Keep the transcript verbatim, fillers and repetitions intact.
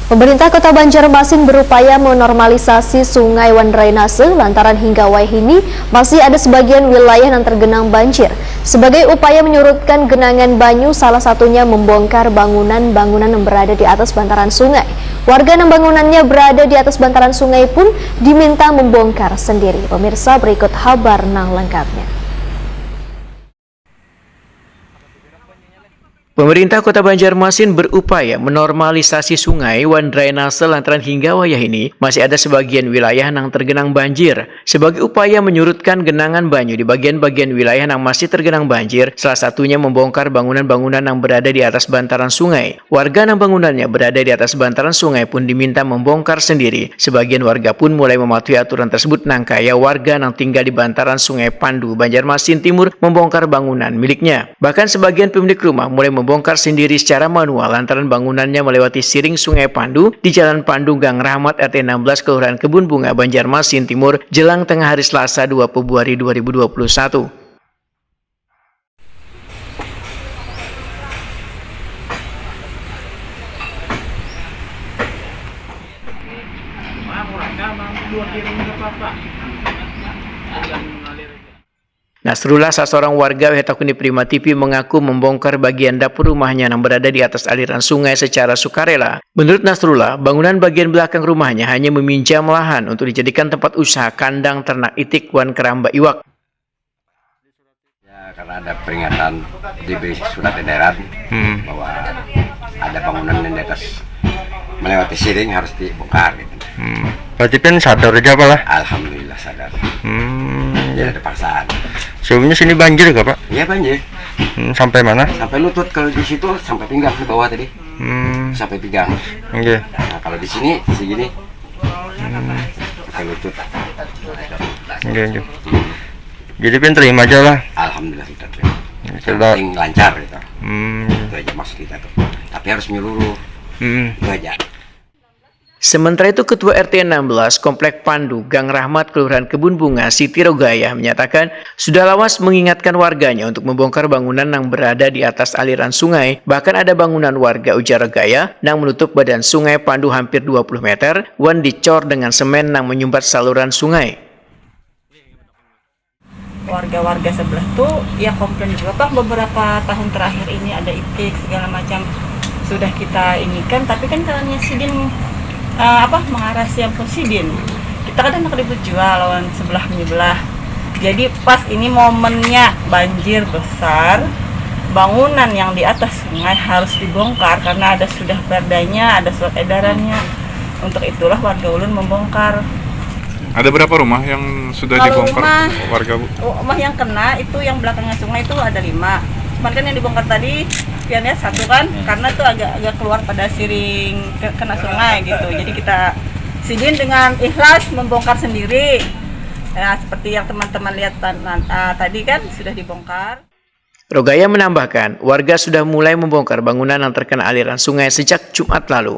Pemerintah Kota Banjarmasin berupaya menormalisasi sungai wan drainase lantaran hingga wayah ini masih ada sebagian wilayah yang tergenang banjir. Sebagai upaya menyurutkan genangan banyu, salah satunya membongkar bangunan-bangunan yang berada di atas bantaran sungai. Warga yang bangunannya berada di atas bantaran sungai pun diminta membongkar sendiri. Pemirsa, berikut habar nang lengkapnya. Pemerintah Kota Banjarmasin berupaya menormalisasi sungai wan drainase lantaran hingga wayah ini masih ada sebagian wilayah nang tergenang banjir. Sebagai upaya menyurutkan genangan banyu di bagian-bagian wilayah nang masih tergenang banjir, salah satunya membongkar bangunan-bangunan yang berada di atas bantaran sungai. Warga nang bangunannya berada di atas bantaran sungai pun diminta membongkar sendiri. Sebagian warga pun mulai mematuhi aturan tersebut, nang kaya warga nang tinggal di bantaran Sungai Pandu, Banjarmasin Timur, membongkar bangunan miliknya. Bahkan sebagian pemilik rumah mulai membongkar sendiri secara manual lantaran bangunannya melewati siring Sungai Pandu di Jalan Pandu, Gang Rahmat, R T enam belas, Kelurahan Kebun Bunga, Banjarmasin Timur, jelang tengah hari Selasa, dua Februari dua ribu dua puluh satu. Nasrullah, salah seorang warga yang ditakuni Prima T V, mengaku membongkar bagian dapur rumahnya yang berada di atas aliran sungai secara sukarela. Menurut Nasrullah, bangunan bagian belakang rumahnya hanya meminjam lahan untuk dijadikan tempat usaha kandang ternak itik wan keramba iwak. Ya, karena ada peringatan diberi surat edaran hmm. bahwa ada bangunan yang di atas melewati siring harus dibongkar gitu. Hmm. Berarti kan sadar aja apa lah? Alhamdulillah sadar. Hmm. Tidak ada paksaan. Sebelumnya sini banjir gak, Pak? Iya, banjir. Hmm, sampai mana? Sampai lutut, kalau di situ sampai pinggang di bawah tadi. Hmm. Sampai pinggang. Oke. Okay. Nah, kalau di sini segini. Hmm. Sampai lutut. Oke, okay, oke. Okay. Hmm. Jadi pin terima aja lah. Alhamdulillah kita terima. Yang penting lancar gitu. Hmm. Itu aja maksud kita tuh. Tapi harus menyeluruh. Hmm. Itu aja. Sementara itu, Ketua R T enam belas Komplek Pandu, Gang Rahmat, Kelurahan Kebun Bunga, Siti Rogayah, menyatakan sudah lawas mengingatkan warganya untuk membongkar bangunan yang berada di atas aliran sungai. Bahkan ada bangunan warga, ujar Rogayah, yang menutup badan sungai Pandu hampir dua puluh meter, wan dicor dengan semen yang menyumbat saluran sungai. Warga-warga sebelah tuh ya komplain juga, Pak, beberapa tahun terakhir ini ada itik segala macam sudah kita inikan, tapi kan karena sidin uh, apa mengarah siap sidin, kita kadang nak ribut jual lawan sebelah menyebelah. Jadi pas ini momennya banjir besar, bangunan yang di atas sungai harus dibongkar karena ada sudah perdanya, ada surat edarannya. Untuk itulah warga ulun membongkar. Ada berapa rumah yang sudah Kalau dibongkar rumah, warga, Bu? Rumah yang kena itu yang belakangnya sungai itu ada lima. Cuman kan yang dibongkar tadi piannya satu kan, hmm. Karena tuh agak agak keluar pada siring ke, kena sungai gitu. Jadi kita sidin dengan ikhlas membongkar sendiri. Nah, seperti yang teman-teman lihat uh, tadi kan sudah dibongkar. Rogaya menambahkan, warga sudah mulai membongkar bangunan yang terkena aliran sungai sejak Jumat lalu.